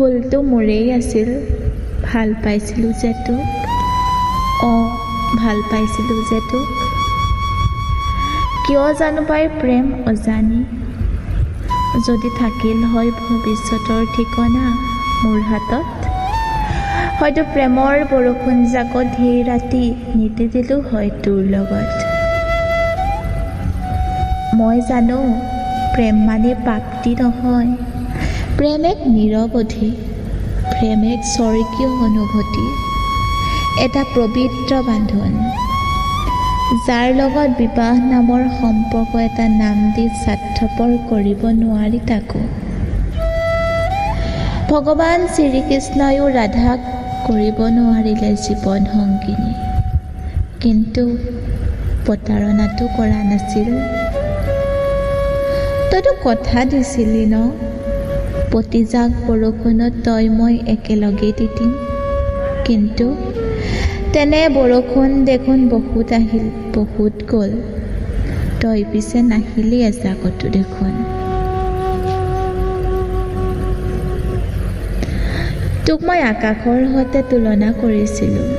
ভুলটো মোৰেই আছিল, ভাল পাইছিলোঁ যে তোক। অঁ, ভাল পাইছিলোঁ যে তোক। কিয় জানো পাই প্ৰেম অজানি, যদি থাকিল হয় ভৱিষ্যতৰ ঠিকনা মোৰ হাতত, হয়তো প্ৰেমৰ বৰষুণ জাকত সেই ৰাতি নিতিতিলোঁ হয় তোৰ লগত। মই জানো প্ৰেম মানে প্ৰাপ্তি নহয়, প্ৰেম এক নিৰৱধি, প্ৰেম এক স্বৰ্গীয় অনুভূতি, এটা পবিত্ৰ বান্ধোন, যাৰ লগত বিবাহ নামৰ সম্পৰ্ক এটা নাম দি স্বাৰ্থপৰ কৰিব নোৱাৰি তাকো। ভগৱান শ্ৰীকৃষ্ণয়ো ৰাধাক কৰিব নোৱাৰিলে জীৱন সংগিনী, কিন্তু প্ৰতাৰণাটো কৰা নাছিল। তইতো কথা দিছিলি ন, প্ৰতিজাক বৰষুণত তই মই একেলগে তিতিম, কিন্তু তেনে বৰষুণ দেখোন বহুত আহিল বহুত গ'ল, তই পিছে নাহিলি এজাকতো দেখোন। তোক মই আকাশৰ সৈতে তুলনা কৰিছিলোঁ,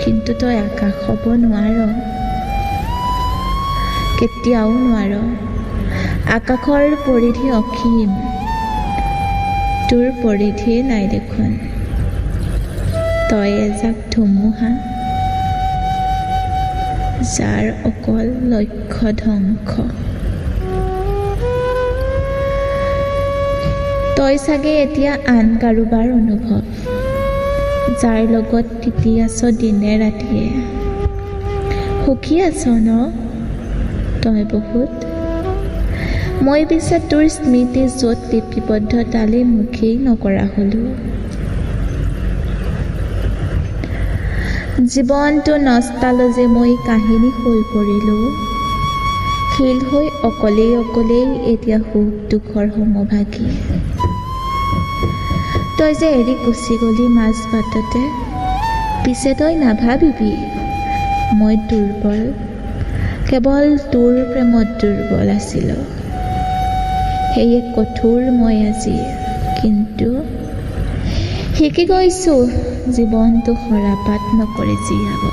কিন্তু তই আকাশ হ'ব নোৱাৰ, কেতিয়াও নোৱাৰ। আকাশৰ পৰিধি অসীম, তোৰ পৰিধিয়ে নাই দেখোন। তই এজাক ধুমুহা, যাৰ অকল লক্ষ্য ধ্বংস। তই চাগে এতিয়া আন কাৰোবাৰ অনুভৱ, যাৰ লগত তিতি আছ দিনে ৰাতিয়ে। সুখী আছ ন তই বহুত? মই পিছে তোৰ স্মৃতি য'ত লিপিবদ্ধ তালৈ মুখেই নকৰা হ'লোঁ। জীৱনটো নষ্টালজি মই কাহিনী হৈ পৰিলোঁ, শিল হৈ অকলেই অকলেই এতিয়া সুখ দুখৰ সমভাগী। তই যে এৰি গুচি গ'লি মাজ বাটতে, পিছে তই নাভাবিবি মই দুৰ্বল, কেৱল তোৰ প্ৰেমত দুৰ্বল আছিলোঁ। সেয়ে কঠোৰ মই আজি, কিন্তু শিকি গৈছোঁ জীৱনটো সৰাপাত নকৰে জীয়াব।